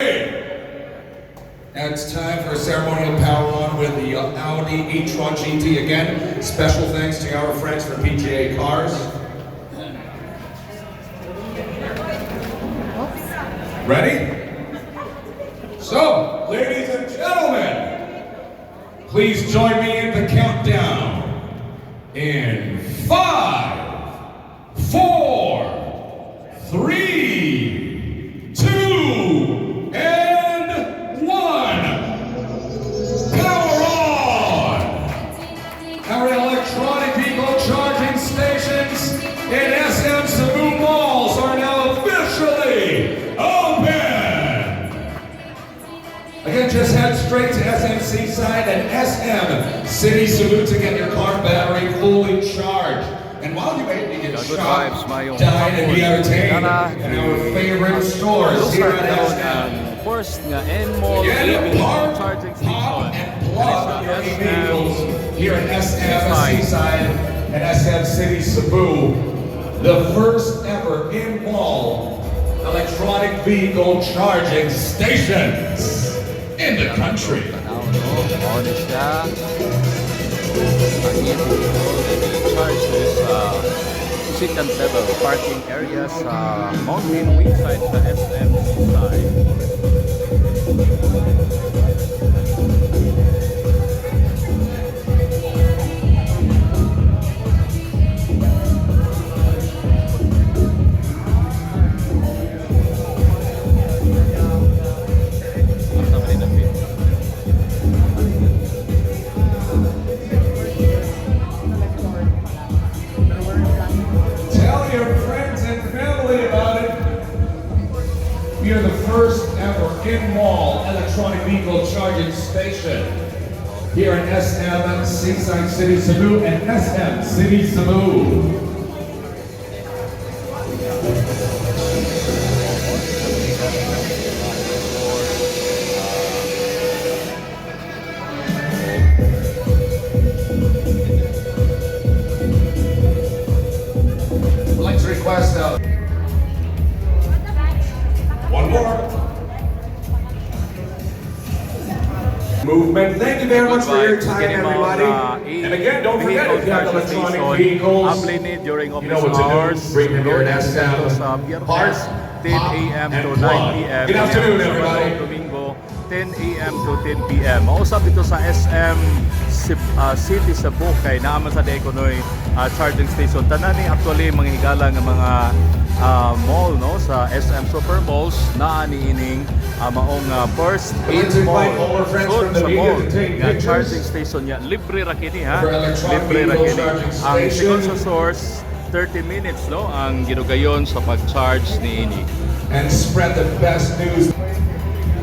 Now it's time for a ceremonial power on with the Audi e-tron GT. Again, special thanks to our friends from PGA Cars. Ready? So, ladies and gentlemen, please join me in the countdown. In five, four, three, two, and one. Power on! Our electronic vehicle charging stations in SM Cebu malls are now officially open! Again, just head straight to SM Seaside and SM City Cebu to get your car battery fully charged. And while you wait, you can Good shop, vibes, maayong dine, and be hapon. entertained Tara, in our favorite stores here Lusa at karon SM. ang first nga in-mall Again, EV park, charging pop, station. and plug your Diri sa SM vehicles here at SM Seaside. Seaside and SM City Cebu. The first ever in-mall electronic vehicle charging stations in the country. Tanaw, no? Mao ni siya. Ang e-vehicle i-charge diri sa second level parking area sa Mountain Wayside sa SM Seaside. Asa man ni dapit? Tell your friends and family about it. We are the first ever in-mall electronic vehicle charging station here in SM Seaside City Cebu and SM City Cebu. I'd like to request one more. Movement. Thank you very much for your time, Kini mao everybody. nga And again, don't forget, vehicle if you have charging electronic station, vehicles, abli ni during you office know what to do. hours. Bring them here at Lunes SM. ngadto sa Biyernes, Park, 10 pop, a.m. and to 9 plug. p.m. Good afternoon, Sabado, everybody. Domingo, 10 a.m. to 10 p.m. Mausab dito sa SM City Cebu kay naa man sa diay kunoy charging station. Tanan ni actually mga higala nga mga mall, no, sa SM Super Malls naa ni ining maong first I'd like to in mall. Invite all our friends Sud from the sa media mall to take nga pictures. Charging station niya. Libre ra kini, ha. For electronic Libre ra vehicle kini. charging Ang sigon station. sa source, 30 minutes, no, ang gidugayon sa pag-charge niini. And spread the best news.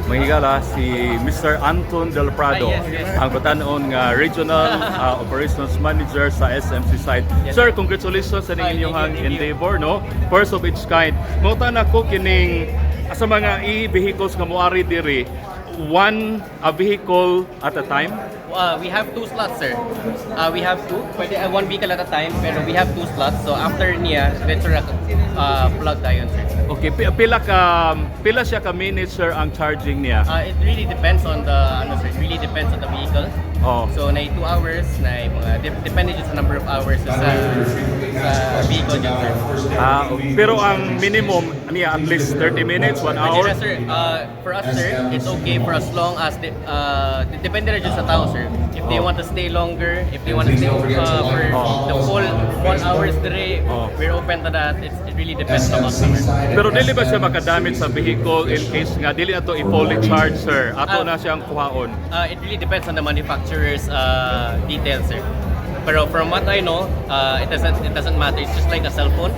Mga si Mr. Anton Del Prado, Ah, yes. ang batanon nga Regional Operations Manager sa SM Seaside. Yes. Sir, congratulations sa Ay, inyong thank you, thank you. endeavor, no? First of its kind. Mauta na ko kining sa mga e-vehicles nga moari diri, one a vehicle at a time? We have two slots, sir. We have two. Pwede one vehicle at a time, pero we have two slots. So after niya, diretso ra plug tayo, sir. Okay, pila siya ka minutes, sir, ang charging niya? It really depends on the ano, sir. It really depends on the vehicle. Oh. So na 2 hours, na mga depende dyan sa number of hours By the way, for your frequently sa asked questions vehicle dyan, about sir. our first ever Ah, EV pero ang charging minimum station. niya at least 30 minutes, 1 Pwede hour. na, sir. For us, sir, it's okay for as long as depende rin dyan sa tao, sir. If they Oh. want to stay longer, if they And want to please stay don't forget to like for and follow the us full on 1 Facebook. hours dire, Oh. we're open to that. It really depends SM on customer. Seaside and Pero dili ba siya SM makadamit sa City Cebu vehicle in official. case nga dili na to i-fully charge, sir? Ato Ah. na siyang kuhaon. It really depends on the manufacturer's details, sir. Pero from what I know, it doesn't matter. It's just like a cell phone.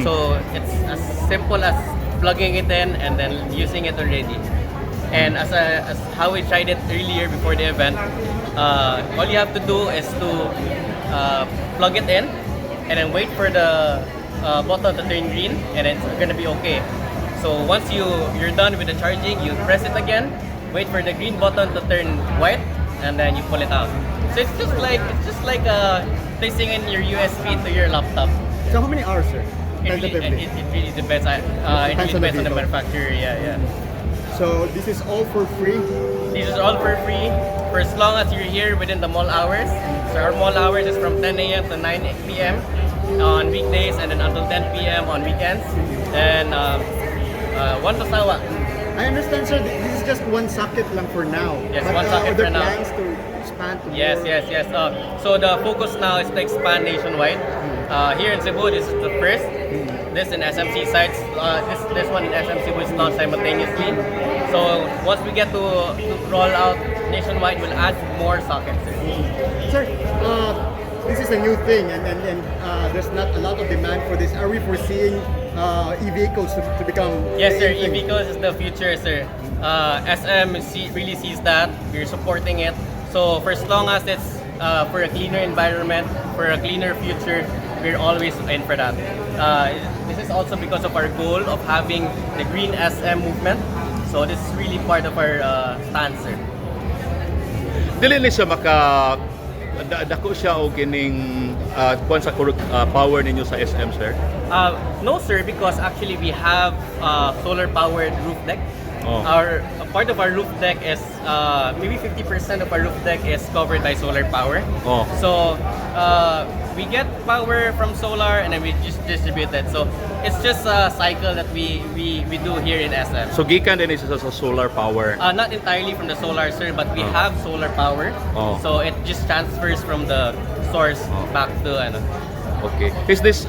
So it's as simple as plugging it in and then using it already. And as how we tried it earlier before the event, all you have to do is to plug it in and then wait for the button to turn green, and it's gonna be okay. So once you're done with the charging, you press it again, wait for the green button to turn white, and then you pull it out. So it's just like placing in your USB to your laptop. So how many hours, sir? It really, Tentatively. it really depends. It Depends really on the depends on the vehicle. manufacturer. Yeah. So this is all for free. These are all for free for as long as you're here within the mall hours. So our mall hours is from 10 a.m. to 9 p.m. on weekdays and then until 10 p.m. on weekends. And one to sawa. I understand, sir. This is just one socket lang for now. Yes, But one socket are there for now. plans to expand to Yes, more? yes. So the focus now is to expand nationwide. Here in Cebu, this is the first. This in SMC sites, this one in SM Cebu is launched simultaneously. So once we get to roll out nationwide, we'll add more sockets, sir. Sir, this is a new thing, and there's not a lot of demand for this. Are we foreseeing e-vehicles to become Yes, the sir. in thing? E-vehicles is the future, sir. SM really sees that. We're supporting it. So for as long as it's for a cleaner environment, for a cleaner future, we're always in for that. This is also because of our goal of having the Green SM movement. So this is really part of our stance, sir. Dili ni siya maka dako siya og kining kuan sa power ninyo sa SM, sir? No, sir, because actually we have solar-powered roof deck. Oh. Our a part of our roof deck is maybe 50% of our roof deck is covered by solar power. Oh. So we get power from solar and then we just distribute it. So it's just a cycle that we do here in SM. So gikan din siya sa solar power. Not entirely from the solar, sir, but we Oh. have solar power. Oh. So it just transfers from the source Oh. back to ano. Okay. Is this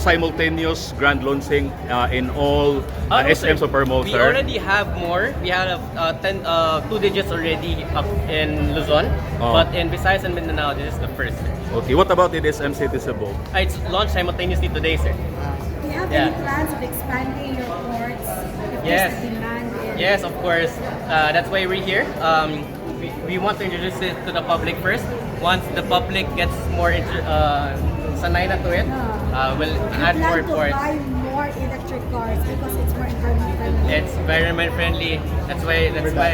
simultaneous grand launching in all No, SM sir. Supermall, We sir? already have more. We have 10, two digits already up in Luzon. Oh. But in Visayas and Mindanao, this is the first, sir. Okay. What about in SM City Cebu? It's launched simultaneously today, sir. Do you have Yeah. any plans of expanding your ports if Yes. there's a demand? Yes, of course. That's why we're here. We want to introduce it to the public first. Once the public gets more sanay na to it, we'll You add plan more to ports. buy more electric cars because it's more environment friendly. It's environment friendly. That's why. That's why.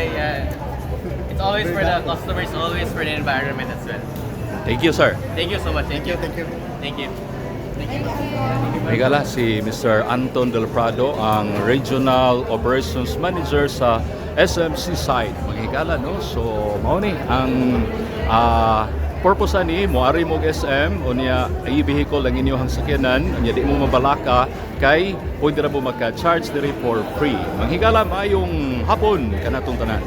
It's always for the customers, always for the environment as well. Thank you, sir. Thank you so much. Thank you. Thank you. Thank you. Thank you. Higala si Mr. Anton Del Prado, ang Regional Operations Manager sa SM Seaside. Mga higala, no? So, mao ni ang purpose ani moari mo og SM unya e-vehicle ang inyong sakyanan unya di mo mabalaka kay pwede ra mo magka-charge diri for free. Manghigala, maayong hapon kanatong tanan.